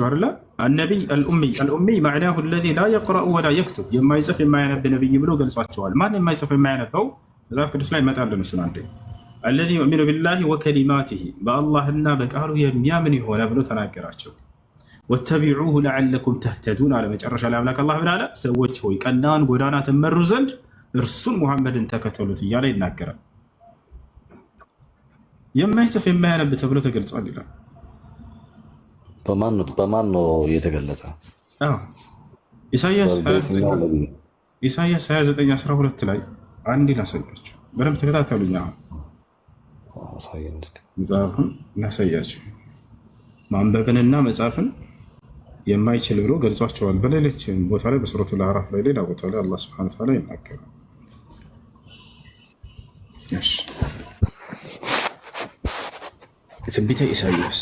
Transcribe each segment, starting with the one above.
ታያቸው አይደለ? النبي الأمي، الأمي معناه الذي لا يقرأ ولا يكتب፣ የማይጽፍ የማያነብ ነቢይ ብሎ ገልጿቸዋል። ማን የማይጽፍ የማያነበው? መጽሐፍ ቅዱስ ላይ ይመጣልን እሱን አንዴ። الذي يؤمن بالله وكلماته፣ በአላህና በቃሉ የሚያምን የሆነ ብሎ ተናገራቸው። واتبعوه لعلكم تهتدون አለ። መጨረሻ ላይ አምላክ አላህ ምን አለ? ሰዎች ሆይ ቀናን ጎዳና ትመሩ ዘንድ እርሱን ሙሐመድን ተከተሉት እያለ ይናገራል። የማይጽፍ የማያነብ ተብሎ ተገልጿል ይላል። በማን ነው የተገለጸ? አዎ፣ ኢሳያስ በየትኛው ነቢይ? ኢሳያስ 29:12 ላይ አንድ ላሳያችሁ፣ በደንብ ተከታተሉኝ። አሁን አሳየን እስኪ። መጽሐፉን ላሳያችሁ። ማንበብንና መጻፍን የማይችል ብሎ ገልጿቸዋል። በሌሎች ቦታ ላይ፣ በሱረቱል አዕራፍ ላይ፣ ሌላ ቦታ ላይ አላህ سبحانه وتعالى ይናገራል። እሺ፣ ትንቢተ ኢሳያስ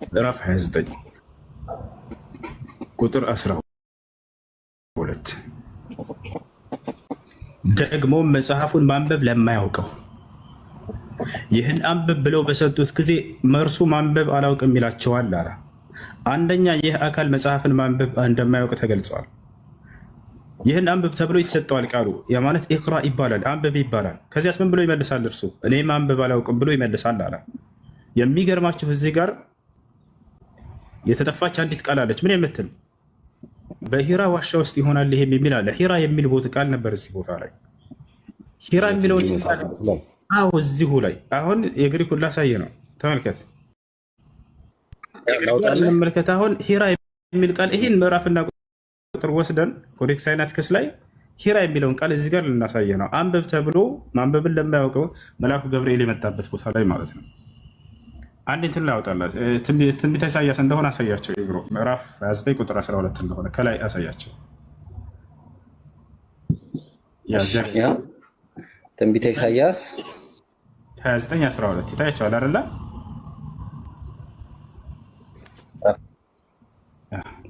ምዕራፍ 29 ቁጥር 12፣ ደግሞም መጽሐፉን ማንበብ ለማያውቀው ይህን አንብብ ብለው በሰጡት ጊዜ እርሱ ማንበብ አላውቅም ይላቸዋል አለ። አንደኛ ይህ አካል መጽሐፍን ማንበብ እንደማያውቅ ተገልጿል። ይህን አንብብ ተብሎ ይሰጠዋል ቃሉ። ያ ማለት اقرأ ይባላል፣ አንብብ ይባላል። ከዚያስ ምን ብሎ ይመልሳል? እርሱ እኔ ማንበብ አላውቅም ብሎ ይመልሳል አለ። የሚገርማችሁ እዚህ ጋር የተጠፋች አንዲት ቃል አለች። ምን የምትል? በሂራ ዋሻ ውስጥ ይሆናል ይሄም የሚል አለ። ሂራ የሚል ቦታ ቃል ነበር እዚህ ቦታ ላይ፣ ሂራ የሚለውን እዚህ መጽሐፍ ቅዱስ ላይ? አዎ፣ እዚሁ ላይ። አሁን የግሪኩን ላሳየ ነው። ተመልከት፣ ስንመልከት አሁን ሂራ የሚል ቃል ይህን ምዕራፍና ቁጥር ወስደን Codex Sinaiticus ላይ ሂራ የሚለውን ቃል እዚህ ጋር ልናሳየ ነው። አንብብ ተብሎ ማንበብን ለማያውቀው መልአኩ ገብርኤል የመጣበት ቦታ ላይ ማለት ነው። አንድ እንትን ላውጣላችሁ፣ ትንቢተ ኢሳያስ እንደሆነ አሳያቸው። ኢብሮ፣ ምዕራፍ 29 ቁጥር 12 እንደሆነ ከላይ አሳያቸው። ያ ትንቢተ ኢሳያስ 29 12 ይታያቸዋል አይደለ?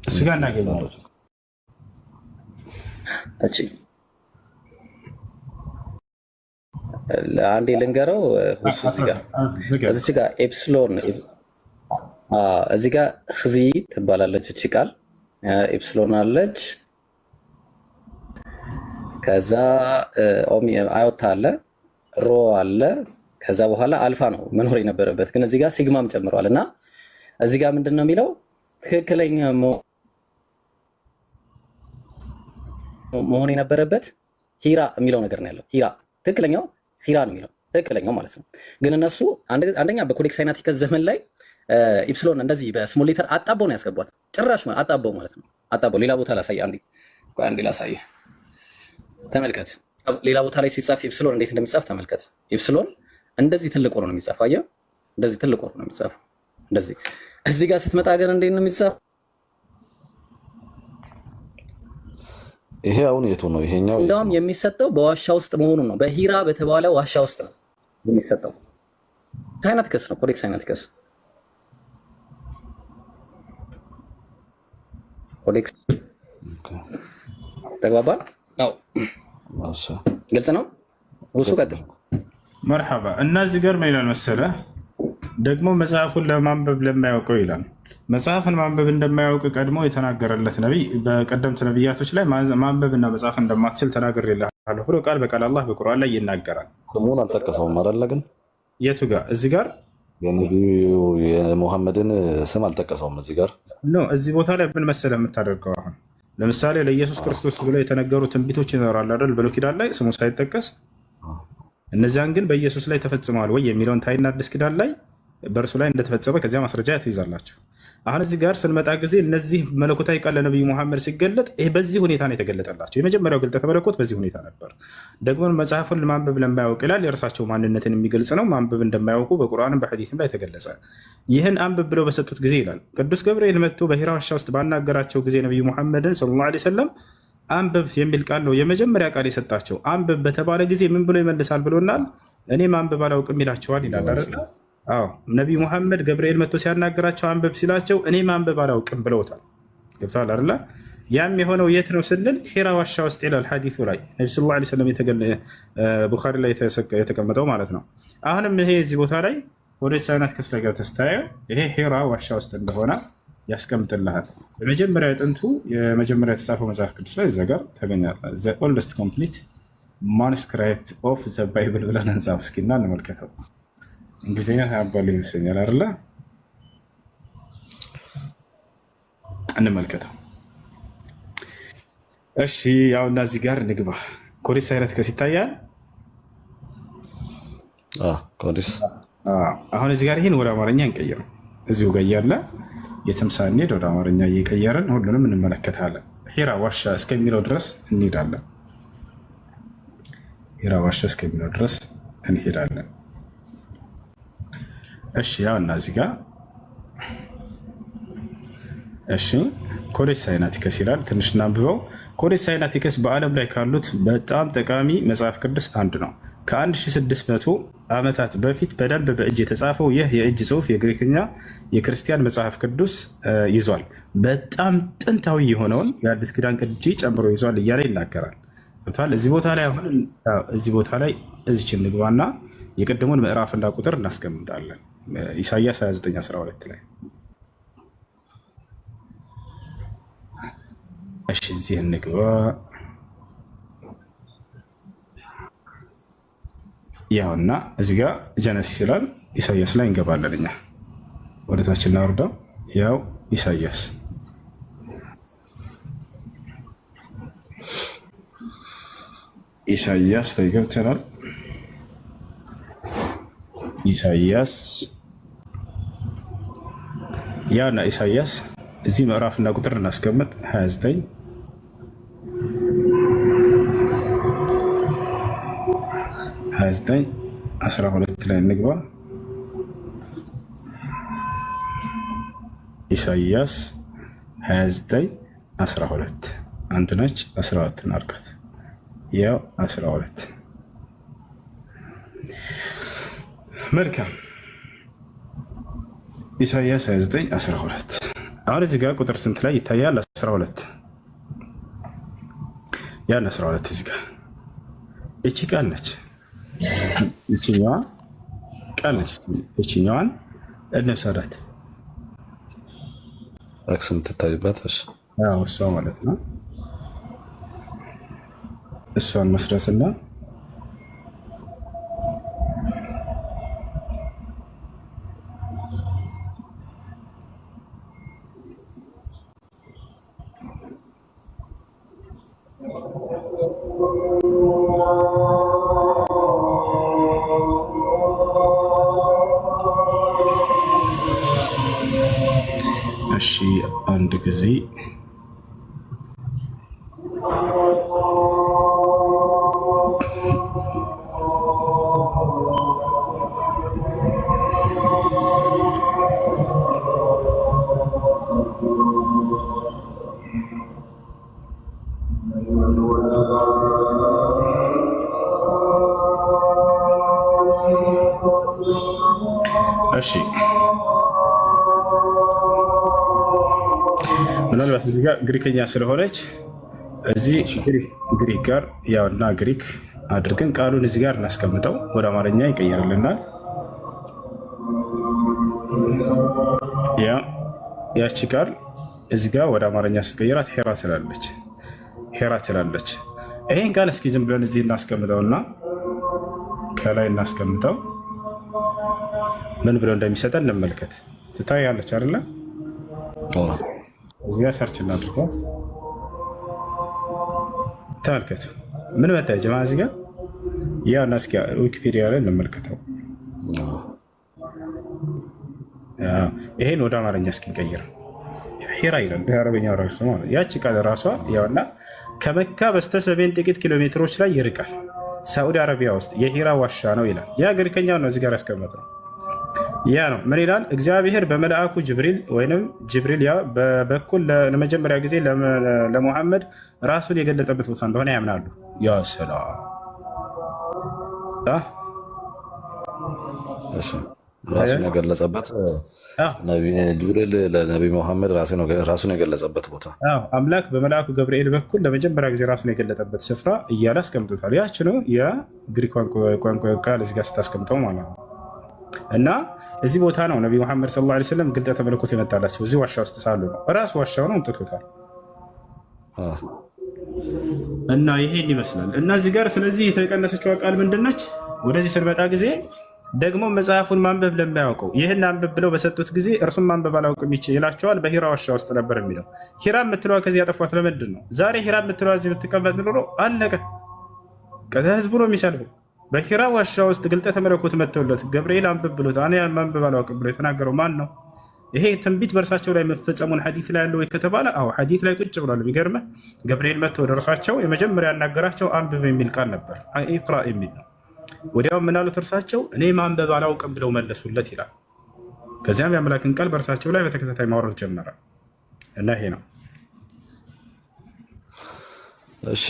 እሱ ጋር እናገኘዋለን። እሺ፣ አንዴ ልንገረው። እሱ እዚህ ጋር፣ እዚች ጋር ኤፕስሎን፣ እዚህ ጋር ክዚ ትባላለች እቺ ቃል፣ ኤፕስሎን አለች። ከዛ አዮታ አለ፣ ሮ አለ። ከዛ በኋላ አልፋ ነው መኖር የነበረበት፣ ግን እዚህ ጋር ሲግማም ጨምረዋል። እና እዚህ ጋር ምንድን ነው የሚለው? ትክክለኛ መሆን የነበረበት ሂራ የሚለው ነገር ነው ያለው። ሂራ፣ ትክክለኛው ሂራ ነው የሚለው፣ ትክክለኛው ማለት ነው። ግን እነሱ አንደኛ በ Codex Sinaiticus ዘመን ላይ ኢፕስሎን እንደዚህ በ small letter አጣበው ነው ያስገቧት። ጭራሽ አጣበው ማለት ነው። አጣበው። ሌላ ቦታ ላሳይ፣ አንዴ ቆይ፣ አንዴ ላሳይ። ተመልከት። ሌላ ቦታ ላይ ሲጻፍ ኢፕስሎን እንዴት እንደሚጻፍ ተመልከት። ኢፕስሎን እንደዚህ ትልቅ ሆኖ ነው የሚጻፈው። አየህ፣ እንደዚህ ትልቅ ሆኖ ነው የሚጻፈው። እንደዚህ። እዚህ ጋር ስትመጣ ግን እንዴት ነው የሚጻፈው? ይሄ አሁን የቱ ነው? ይሄኛው የቱ እንደውም ነው? የሚሰጠው በዋሻ ውስጥ መሆኑ ነው። በሂራ በተባለ ዋሻ ውስጥ ነው የሚሰጠው። Sinaiticus ነው፣ Codex Sinaiticus፣ Codex። ተግባባን? አዎ፣ ግልጽ ነው። ውሱ ቀጥል። مرحبا። እና እዚህ ጋር ምን ይላል መሰለህ? ደግሞ መጽሐፉን ለማንበብ ለማያውቀው ይላል። መጽሐፍን ማንበብ እንደማያውቅ ቀድሞ የተናገረለት ነቢይ፣ በቀደምት ነቢያቶች ላይ ማንበብና መጽሐፍ እንደማትችል ተናግሬልሃለሁ ብሎ ቃል በቃል አላህ በቁርአን ላይ ይናገራል። ስሙን አልጠቀሰውም አይደለ? ግን የቱ ጋር? እዚህ ጋር? የነቢዩ የሙሐመድን ስም አልጠቀሰውም እዚህ ጋር። No፣ እዚህ ቦታ ላይ ምን መሰለህ የምታደርገው፣ አሁን ለምሳሌ ለኢየሱስ ክርስቶስ ብለው የተነገሩ ትንቢቶች ይኖራል አይደል? ብሉይ ኪዳን ላይ ስሙ ሳይጠቀስ፣ እነዚያን ግን በኢየሱስ ላይ ተፈጽመዋል ወይ የሚለውን ታይና አዲስ ኪዳን ላይ በእርሱ ላይ እንደተፈጸመ ከዚያ ማስረጃ ትይዛላችሁ። አሁን እዚህ ጋር ስንመጣ ጊዜ እነዚህ መለኮታዊ ቃል ለነቢዩ መሐመድ ሲገለጥ ይህ በዚህ ሁኔታ ነው የተገለጠላቸው። የመጀመሪያው ግልጠተ መለኮት በዚህ ሁኔታ ነበር። ደግሞ መጽሐፉን ማንበብ ለማያውቅ ይላል። የእርሳቸው ማንነትን የሚገልጽ ነው። ማንበብ እንደማያውቁ በቁርአንም በሐዲስም ላይ ተገለጸ። ይህን አንብብ ብለው በሰጡት ጊዜ ይላል፣ ቅዱስ ገብርኤል መጥቶ በሂራ ዋሻ ውስጥ ባናገራቸው ጊዜ ነቢዩ ሙሐመድን صلى الله عليه وسلم አንብብ የሚል ቃል ነው የመጀመሪያ ቃል የሰጣቸው። አንብብ በተባለ ጊዜ ምን ብሎ ይመልሳል ብሎናል? እኔ ማንበብ አላውቅም ይላቸዋል ይላል አይደለ? አዎ፣ ነቢዩ ሙሐመድ ገብርኤል መጥቶ ሲያናገራቸው አንብብ ሲላቸው እኔ ማንበብ አላውቅም ብለውታል። ገብተዋል አይደለ? ያም የሆነው የት ነው ስንል ሂራ ዋሻ ውስጥ ይላል ሐዲሱ ላይ፣ ነቢ صلى الله عليه وسلم፣ ቡኻሪ ላይ የተቀመጠው ማለት ነው። አሁንም ይሄ እዚህ ቦታ ላይ Codex Sinaiticus ላይ ገብተህ ስታየው ይሄ ሂራ ዋሻ ውስጥ እንደሆነ ያስቀምጥልሃል። የመጀመሪያ የጥንቱ የመጀመሪያ የተጻፈው መጽሐፍ ቅዱስ ላይ እዛ ጋር ታገኛለህ። The oldest complete manuscript of the Bible ብለን እንጻፍ እስኪና እንመልከተው። እንግሊዝኛ ታነባለህ ይመስለኛል አይደለ? እንመልከተው። እሺ ያው እና እዚህ ጋር እንግባ። Codex Sinaiticus ይታያል። Codex። አሁን እዚህ ጋር ይህን ወደ አማርኛ እንቀይረው። እዚሁ ጋር እያለ የትም ሳንሄድ ወደ አማርኛ እየቀየርን ሁሉንም እንመለከታለን። ሂራ ዋሻ እስከሚለው ድረስ እንሄዳለን። ሂራ ዋሻ እስከሚለው ድረስ እንሄዳለን። እሺ ያው እና እዚህ ጋር እሺ Codex Sinaiticus ይላል። ትንሽ እናንብበው። Codex Sinaiticus በዓለም ላይ ካሉት በጣም ጠቃሚ መጽሐፍ ቅዱስ አንዱ ነው። ከ1600 ዓመታት በፊት በደንብ በእጅ የተጻፈው ይህ የእጅ ጽሑፍ የግሪክኛ የክርስቲያን መጽሐፍ ቅዱስ ይዟል። በጣም ጥንታዊ የሆነውን የአዲስ ኪዳን ቅጂ ጨምሮ ይዟል እያለ ይናገራል። ገብቶሃል? እዚህ ቦታ ላይ አሁን እዚህ ቦታ ላይ እዚች እንግባና የቅድሙን ምዕራፍና ቁጥር እናስቀምጣለን። ኢሳያስ 29:12 ላይ። እሺ እዚህ እንግባ። ያውና እዚህ ጋር Genesis ይላል። ኢሳያስ ላይ እንገባለን እኛ ወደታች እናወርደው። ያው ኢሳያስ ላይ ገብተናል። ኢሳያስ ያውና ኢሳያስ እዚህ ምዕራፍና ቁጥር እናስቀምጥ፣ 29 29 12 ላይ እንግባ። ኢሳያስ 29 12 አንድ ነች። 12 እናድርጋት። ያው 12። መልካም። ኢሳያስ 29 12 አሁን እዚህ ጋር ቁጥር ስንት ላይ ይታያል? 12። ያን 12 እዚህ ጋር እቺ ቃል ነች። እችኛዋ ቃል ነች። እችኛዋን እንውሰዳት። X የምትታይበት እሺ። አዎ እሷ ማለት ነው። እሷን መስረትና እሺ አንድ ጊዜ። እሺ ምናልባት እዚህ ጋር ግሪከኛ ስለሆነች እዚህ ግሪክ ጋር ያውና ግሪክ አድርገን ቃሉን እዚህ ጋር እናስቀምጠው፣ ወደ አማርኛ ይቀየርልናል። ያ ያቺ ቃል እዚህ ጋር ወደ አማርኛ ስትቀይራት ሄራ ትላለች፣ ሄራ ትላለች። ይሄን ቃል እስኪ ዝም ብለን እዚህ እናስቀምጠውና ከላይ እናስቀምጠው፣ ምን ብሎ እንደሚሰጠን እንመልከት። ትታያለች አይደለ? እዚህ ጋር search እናድርጋት። ተመልከቱ ምን መጣ ጀማ እዚህ ጋር። ያው እና እስኪ ዊኪፒዲያ ላይ እንመልከተው። ይሄን ወደ አማርኛ እስኪ እንቀይረው። ሂራ ይላል የአረበኛ ራሱ ማለት ያቺ ቃል ራሷ። ያውና ከመካ በስተሰሜን ጥቂት ኪሎ ሜትሮች ላይ ይርቃል። ሳዑዲ አረቢያ ውስጥ የሂራ ዋሻ ነው ይላል። ያ ግሪከኛው ነው እዚህ ጋር ያስቀመጠው ያ ነው። ምን ይላል? እግዚአብሔር በመልአኩ ጅብሪል ወይንም ጅብሪል ያ በበኩል ለመጀመሪያ ጊዜ ለሙሐመድ ራሱን የገለጠበት ቦታ እንደሆነ ያምናሉ። ያ ሰላም። እሺ ራሱን የገለጸበት፣ ጅብሪል ለነቢ ሙሐመድ ራሱን የገለጸበት ቦታ። አዎ፣ አምላክ በመልአኩ ገብርኤል በኩል ለመጀመሪያ ጊዜ ራሱን የገለጠበት ስፍራ እያለ አስቀምጦታል። ያች ነው የግሪክ ቋንቋ ቃል እዚህ ጋር ስታስቀምጠው ማለት ነው። እና እዚህ ቦታ ነው ነቢ ሙሐመድ ሰለላሁ ዐለይሂ ወሰለም ግልጠተ መለኮት የመጣላቸው እዚህ ዋሻ ውስጥ ሳሉ ነው። እራሱ ዋሻው ነው አምጥቶታል። እና ይሄን ይመስላል። እና እዚህ ጋር ስለዚህ የተቀነሰችው ቃል ምንድነች? ወደዚህ ስንመጣ ጊዜ ደግሞ መጽሐፉን ማንበብ ለማያውቀው ይህን አንብብ ብለው በሰጡት ጊዜ እርሱም ማንበብ አላውቅም ይላቸዋል። በሂራ ዋሻ ውስጥ ነበር የሚለው። ሂራ የምትለዋ ከዚህ ያጠፏት ለምንድን ነው? ዛሬ ሂራ የምትለዋ እዚህ ብትቀመጥ ኖሮ አለቀ። ህዝቡ ነው የሚሰልበው። በሂራ ዋሻ ውስጥ ግልጠተ መለኮት መጥተውለት ገብርኤል አንብብ ብሎት እኔ ማንበብ አላውቅም ብሎ የተናገረው ማን ነው? ይሄ ትንቢት በእርሳቸው ላይ መፈጸሙን ሐዲስ ላይ ያለው ወይ ከተባለ አዎ ሐዲስ ላይ ቁጭ ብሏል። የሚገርምህ ገብርኤል መጥቶ ወደ እርሳቸው የመጀመሪያ ያናገራቸው አንብብ የሚል ቃል ነበር፣ ኢቅራ የሚል ነው። ወዲያው ምን አሉት እርሳቸው? እኔ ማንበብ አላውቅም ብለው መለሱለት ይላል። ከዚያም የአምላክን ቃል በእርሳቸው ላይ በተከታታይ ማውረድ ጀመረ እና ይሄ ነው። እሺ፣